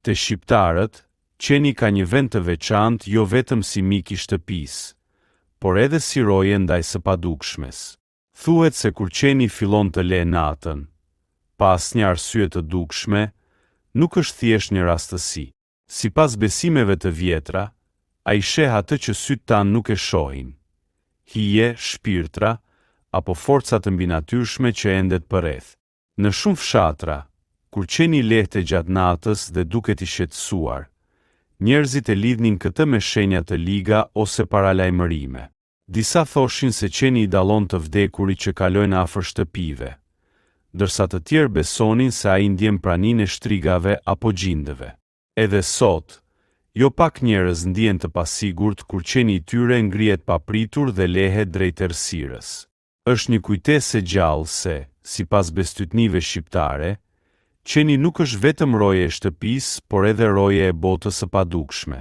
Te shqiptarët, qeni ka një vend të veçantë jo vetëm si mik i shtëpisë, por edhe si roje ndaj së padukshmes. Thuhet se kur qeni fillon të lehë natën, pa asnjë arsye të dukshme, nuk është thjesht një rastësi. Sipas besimeve të vjetra, ai sheh atë që sytë tanë nuk e shohin, hije, shpirtra, apo forca të mbinatyrshme që endet përreth. Në shumë fshatra, kur qeni lehte gjatë natës dhe duket i shqetësuar, njerëzit e lidhnin këtë me shenja të liga ose paralajmërime. Disa thoshin se qeni i dallon të vdekurit që kalojnë afër shtëpive, ndërsa të tjerë besonin se ai ndjen praninë e shtrigave apo gjindëve. Edhe sot, jo pak njerëz ndihen të pasigurt kur qeni i tyre ngrihet papritur dhe lehet drejt errësirës. Është një kujtesë e gjallë se, sipas bestytnive shqiptare, qeni nuk është vetëm roje e shtëpisë, por edhe roje e botës së padukshme.